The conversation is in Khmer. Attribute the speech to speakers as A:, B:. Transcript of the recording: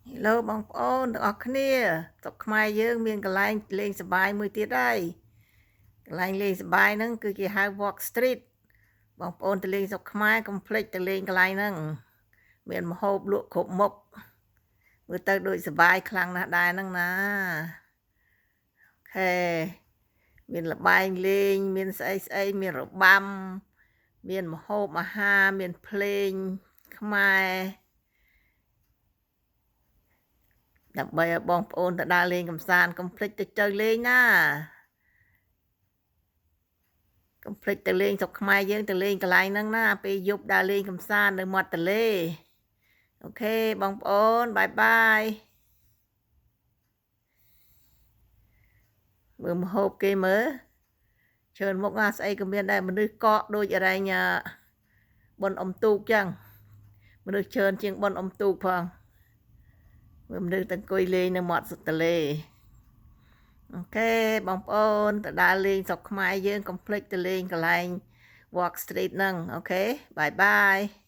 A: Hello បងប្អូនទាំងអស់គ្នាស្រុកខ្មែរយើងមានកន្លែងលេងសប្បាយមួយទៀតហើយកន្លែងលេងសប្បាយហ្នឹងគឺគេហៅ Walk Street បងប្អូនទៅលេងស្រុកខ្មែរកុំភ្លេចទៅលេងកន្លែងហ្នឹងមានម្ហូបលក់គ្រប់មុខមើលទៅដូចសប្បាយខ្លាំងណាស់ដែរហ្នឹងណាOK មានល្បែងលេងមានស្អីស្អីមានរបាំមានម្ហូបអាហារមានភ្លេងខ្មែរដើម្បីឲ្យបងប្អូនទៅដើរលេងកម្សាន្តកុំភ្លេចទៅទៅលេងណាកុំភ្លេចទៅលេងស្រុកខ្មែរយើងទៅលេងកន្លែងហ្នឹងណាពេលយប់ដើរលេងកម្សាន្តនៅមាត់ទន្លេOK បងប្អូន bye bye មើលម្ហូបគេមើលច្រើនមុខណាស្អីក៏មានដែរមនុស្សកកដូចអរែងបុនអុំទូកចឹងមនុស្សច្រើនជាងបុនអុំទូកផងមើលមនុស្សទាំងអង្គុយលេងនៅមាត់ទន្លេOK បងប្អូនទៅដើរលេងស្រុកខ្មែរយើងកុំភ្លេចទៅលេងកន្លែង Walk Street ហ្នឹង OK bye bye.